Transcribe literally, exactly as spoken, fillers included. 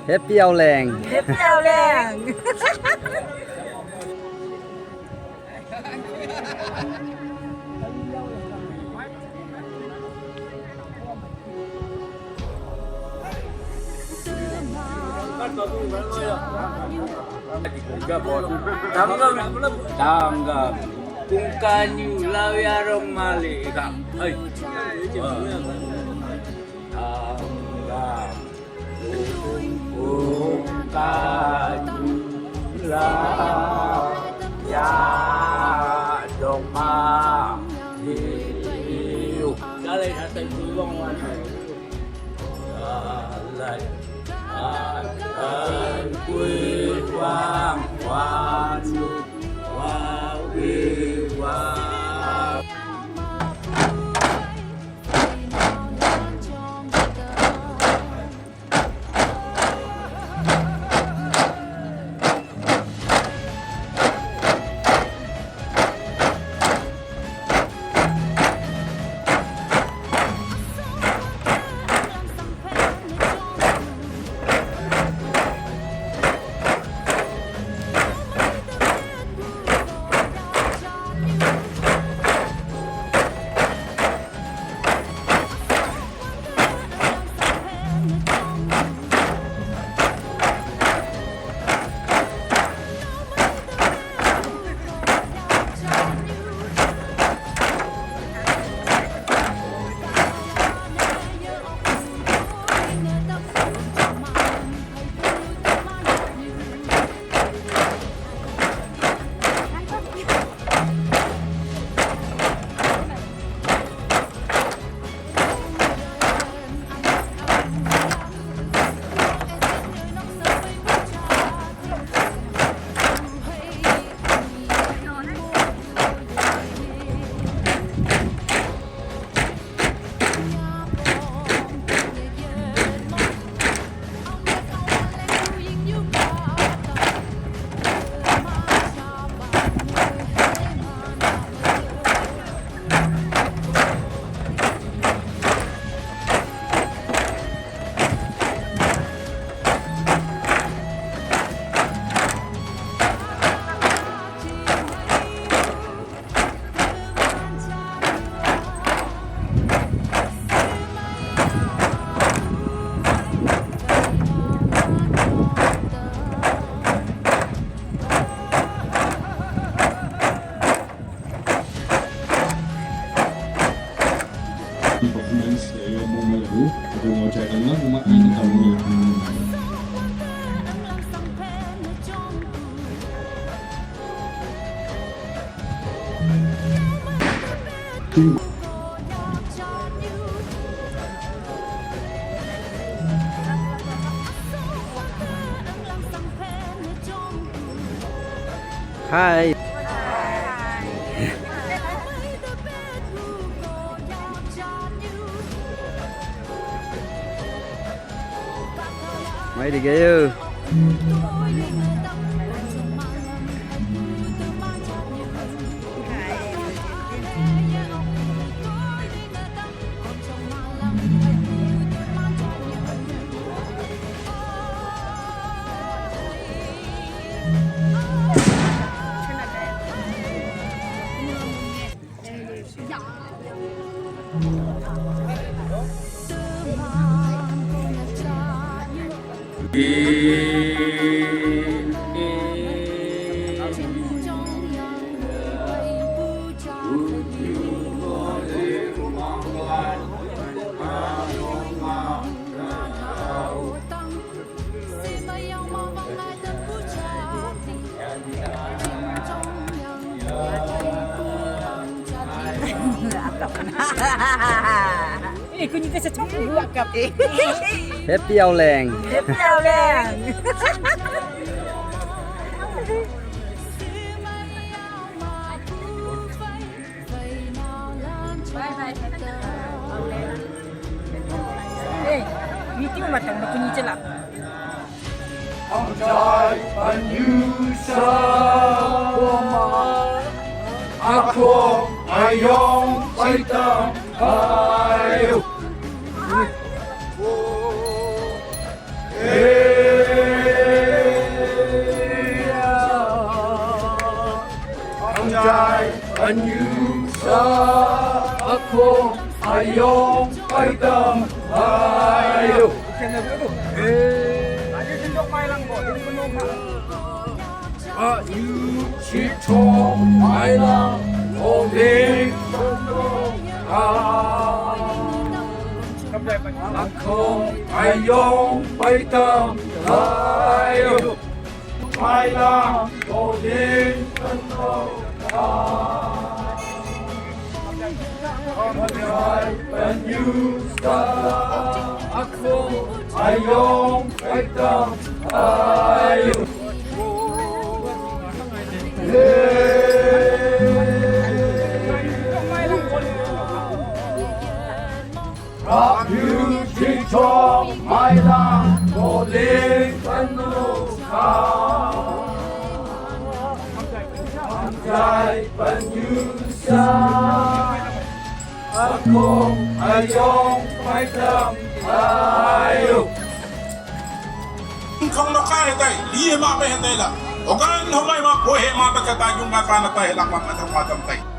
Happy Auleng. Happy Auleng. Tangga, tangga. Kung kanyu lawi arong mali, ika. Ay. Tangga. Kung kanyu lawi arong mali. Dali, atay, tulong mo, atay. Performance dari Rombongan Lagu, ada ngocak dengan umat yang tahu. Hai. Mai di gayu. Akap. Eh, kunyi ka sa chong akap. Happy Auleng. Happy Auleng. Bye bye. Eh, meeting matang na kunyi chala. Ang jai panyu sa koma. Akong ayong paitang ayo. Anyu sa ako ayong paidam ayo. Ayu chitong mailang oling ako ayong paidam ayo. Mailang oling Ayong paidam ayo. Rap yu chitong mailang oling panuka. Anjay panyusa. Akong ayong paidam ayo. Kong no kai tai, liye ma pe tai la. Okan no mai ma pohe ma ta kata yung ma pa na tai la ma ma ma tai.